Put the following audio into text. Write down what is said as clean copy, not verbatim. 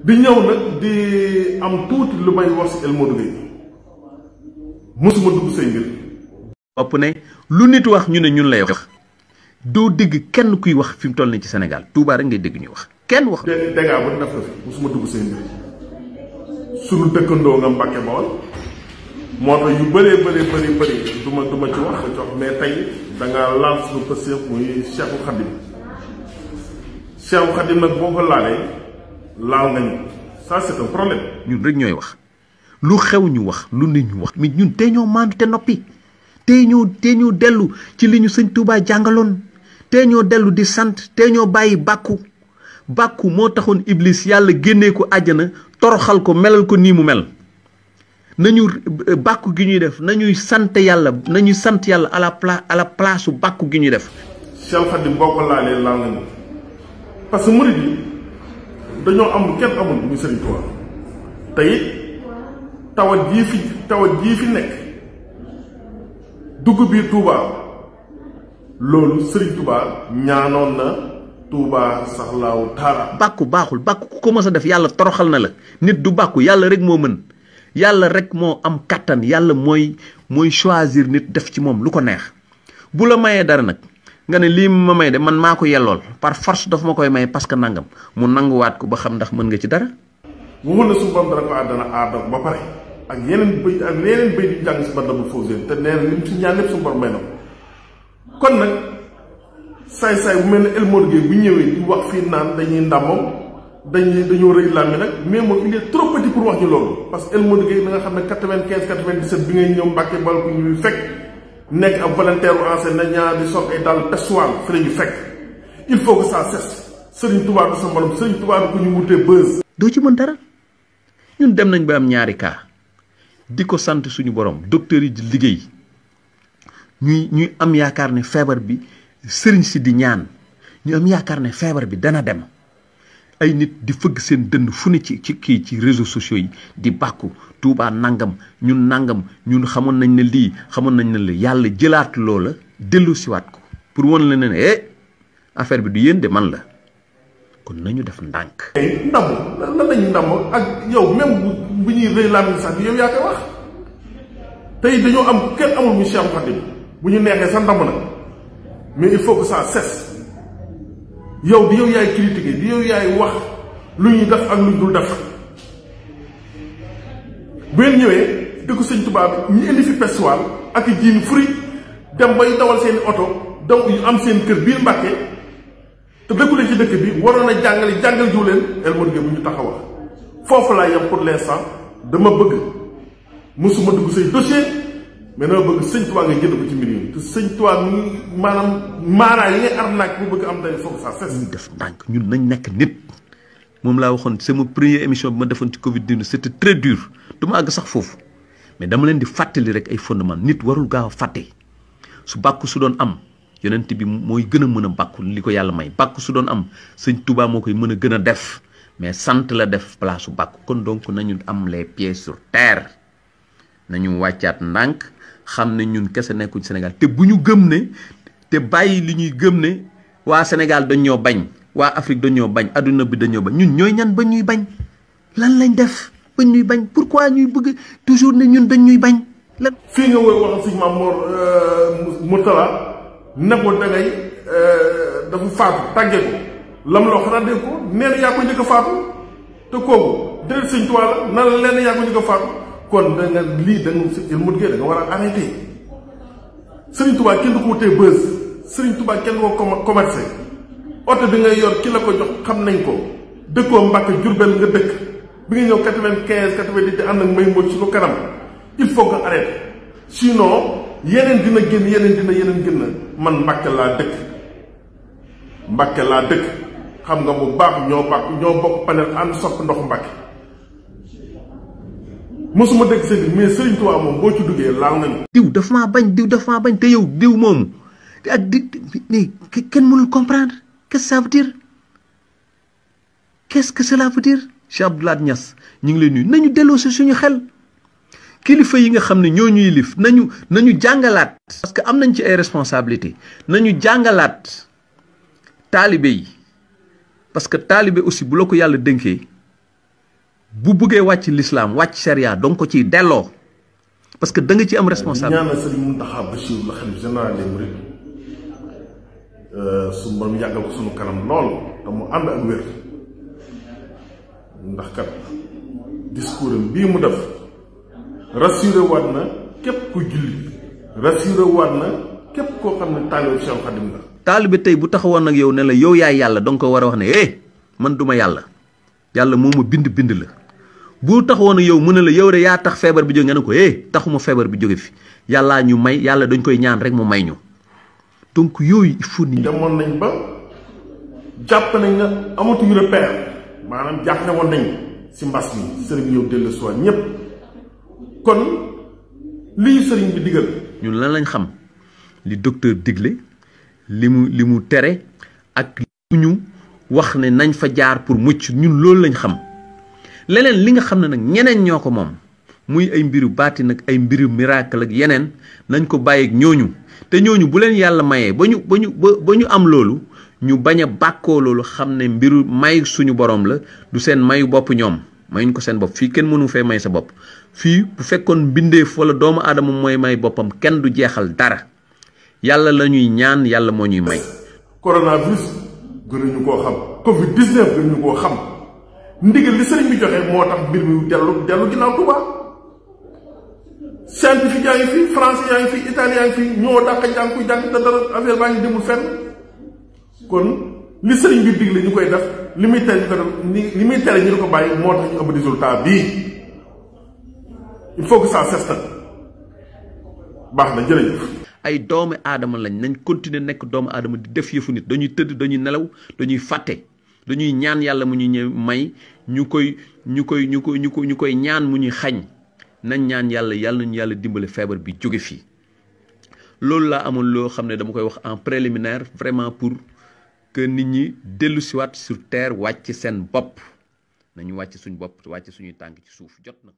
di ñëw nag di am tuuti lu may wax si El Modou Gueye mosuma dugg say mbir. ëpp ne lu nit wax ñu ne ñun lay wax doo dégg kenn kuy wax fi mu toll nii ci Sénégal Touba rek ngay dégg ñuy wax kenn wax. te dégâts ba def ko fi mosuma dugg say mbir sunu dëkkandoo nga Mbàkke Bawol moo tax yu bëree bëri du ma ci wax mais tey da ngaa laal suñu pësëf muy Cheikhul Khadim Cheikhul Khadim nag boo ko laalee laal nga ñu ça c'est un problème. ñun rek ñooy wax lu xew ñu wax lu nit ñu wax mais ñun tey ñoo maandu te noppi tey ñoo dellu ci li ñu sëñ Touba jàngaloon tey ñoo dellu di sant tey ñoo bàyyi bàkku moo taxoon Iblis yàlla génnee ko àjjana toroxal ko melal ko nii mu mel. nañu bàkku gi ñuy def nañuy sant yàlla à la place su bàkku gi ñuy def. Cheikh Khadim boo ko laalee laal nañu parce que murid yi dañoo am kenn amul muy Serigne Touba te it tawat jii fi nekk dugg biir Touba loolu Serigne Touba ñaanoon na Touba sax laaw taala. bàkku baaxul bàkku ku ko mës a def yàlla toroxal na la nit du bàkku yàlla rek moo mën. yàlla rek moo am kattan yàlla mooy choisir nit def ci moom lu ko neex bu la mayee dara nag nga ne lii ma may de man maa ko yellool par force daf ma koy may parce que nangam mu nanguwaat ko ba xam ndax mën nga ci dara. waxul na suñu borom dara ko àddana aadama ba pare ak yeneen bëy di jàng si banda bu fausé te nee na lim si ñaan lépp suñu borom may na ko kon nag saay-saay bu mel ne El Modou Gueye bu ñëwee di wax fii naan dañuy ndàmmam dañoo rëy làmmi nag mais moom il est trop petit pour wax ñu loolu parce que El Modou Gueye da nga xam ne 95 97 bi ngay ñëw Mbàkke Bawol ko ñuy fekk nekk ab volontaire u enseignant di sol ay dàll pestuwaal fi la ñu fekk il faut que ça cesse Serigne Touba du sa morom Serigne Touba du ko ñu wutee buzz. doo ci mën dara ñun dem nañ ba am ñaari cas di ko sant suñu borom docteur yi di liggéey ñuy am yaakaar ne feebar bi sëriñ si di ñaan ñu am yaakaar ne feebar bi dana dem. ay nit di fëgg seen dënn fu ne ci réseaux sociaux yi di bàkku Touba nangam ñun xamoon nañ ne lii xamoon nañ ne la yàlla jëlaat loola dellu siwaat ko pour won la ne affaire bi du yéen de man la kon nañu def ndànk. ndam lan lañu ndam ak yow même bu ñuy rëy làmmiñ sax yow yaa koy wax tey dañoo am kenn amul mu Cheikh Khadim bu ñu neexee sa ndam na mais il faut que ça cesse. yow di yow yaay critiquer di yow yaay wax lu ñuy def ak lu dul def bu ngeen ñëwee dëkku sëñ Tuubaa bi ñu indi fi pestuwaal ak jiin furi dem bay dawal seen oto daw yu am seen kër biir Mbàkke te dëkku leen ci dëkk bi waroon a jàngal jiw leen El Modou Gueye bu ñu taxawal foofu laa yem pour l'instant dama bëgg mosuma dugg say dossier mais dama bëgg sëñ Tuubaa nga génn ko ci mbir yi te sëñ Tuubaa mi maanaam maanaa yi ngay arnaque bu bëgg am day foog ça cesse. ñu def ndànk ñun nañ nekk nit moom laa waxoon sama première émission bi ma defoon ci Covid-19 c'était très dur du ma àgg sax foofu mais dama leen di fàttali rek ay fondement nit warul gaaw a fàtte su bàkku su doon am yonent bi mooy gën a mën a bàkku li ko yàlla may bàkku su doon am sëñ Tuubaa moo koy mën a gën a def mais sant la def place su bàkku kon donc nañu am les pieds sur terre nañu wàccaat ndànk. xam ne ñun kese nekkuñ Sénégal te bu ñu gëm ne te bàyyi li ñuy gëm ne waa Sénégal dañ ñoo bañ waa Afrique dañ ñoo bañ adduna bi dañ ñoo bañ ñun ñooy ñan ba ñuy bañ lan lañ def ba ñuy bañ pourquoi ñuy bëgg toujours ne ñun dañ ñuy bañ lan. fii nga woy waxal si Maam Mor Mourtala ne ko da ngay dafa faatu tàggee ko lam loo xanaa dégg ko nee na yaa ko njëkk a faatu te kooku déedéet sëñ Tuubaa la nan la leen yaa ko njëkk a faatu. kon da nga lii da nga El Modou Gueye da nga war a arrêté Serigne Touba kenn du ko wutee buzz Serigne Touba kenn du ko commercé oto bi ngay yor ki la ko jox xam nañ ko dëkkoo Mbàkke Jurbel nga dëkk bi nga ñëw 95 90 te ànd ak may mot suñu kanam il faut nga arrêté sinon yeneen dina génn man Mbàkke laa dëkk xam nga bu baax ñoo bokk panel ànd sopp ndox Mbàkke mosuma dégg seen mais Serigne Touba moom boo ci duggee laal nañu. diw daf maa bañ te yow diw moomu ak mais kenn mënul comprendre qu'est-ce que ça veut dire qu'est-ce que cela veut dire. Cheikh Abdou Lahad Niass ñu ngi lay nuyu nañu delloo si suñu xel kilifa yi nga xam ne ñoo ñuy lif nañu jàngalaat. parce que am nañ ci ay responsabilités nañu jàngalaat taalibe yi parce que taalibe aussi bu la ko yàlla dénkee bu bëggee wàcc l'islam wàcc sharia donc ko ciy delloo parce que da nga ci am responsable. ñaanal Serigne Mountakha Bachir la xalif général des mourides su borom yàggal ko sunu kanam lool te mu ànd ak wér ndax kat discours am bii mu def rassuré waat na képp ku julli rassuré waat na képp koo xam ne taalibe Cheikh Khadim la. taalibe tey bu taxawoon nag yow ne la yow yaay yàlla danga ko war a wax ne man duma yàlla yàlla moo ma bind la bu taxawoon ak yow mu ne la yow de yaa tax feebar bi jóge nga ne ko taxuma feebar bi jóge fi yàllaa ñu may yàlla dañ koy ñaan rek mu may ñu donc yooyu il faut ni demoon nañ ba jàpp nañ na amatuñu repère maanaam jaaxle woon nañ si mbas mi sëriñ bi ñëw dellu si waat ñépp kon lii sëriñ bi digal ñun lan lañ xam li docteur digle li mu tere ak li ñu wax ne nañ fa jaar pour mucc ñun loolu lañ xam leneen li nga xam ne nag ñeneen ñoo ko moom muy ay mbiru baati nag ay mbiru miracle ak yeneen nañ ko bàyyi ak ñooñu te ñooñu bu leen yàlla mayee ba ñu am loolu ñu bañ a bàkkoo loolu xam ne mbiru may suñu borom la du seen mayu bopp ñoom mayuñ ko seen bopp fii kenn mënu fee may sa bopp fii bu fekkoon mbindeef wala doomu aadama mooy may boppam kenn du jeexal dara yàlla la ñuy ñaan yàlla moo ñuy may. coronavirus gënuñu koo xam Covid 19 gënuñu koo xam ndigal li sëriñ bi joxe moo tax mbir mi dellu ginnaaw Touba scientifique yaa ngi fi français yaa ngi fi italien yaa ngi fi ñoo dàq jàng kuy jàng te dara affaire baa ngi demul fenn kon li sëriñ bi digle ñu koy def li muy tere ñu ko def li muy tere ñu ko bàyyi moo tax ñu am résultat bii il faut que ça cesse baax na jërëjëf. ay doomu aadama lañ nañ continuer nekk doomu aadama di def yëfu nit dañuy tëdd dañuy nelaw dañuy fàtte dañuy ñaan yàlla mu ñu may ñu koy ñaan mu ñuy xañ nañ ñaan yàlla nañu yàlla dimbale feebar bi jóge fii loolu laa amoon loo xam ne dama koy wax en préliminaire vraiment pour que nit ñi dellu siwaat sur terre wàcc seen bopp nañu wàcc suñu bopp wàcc suñuy tànk ci suuf jot na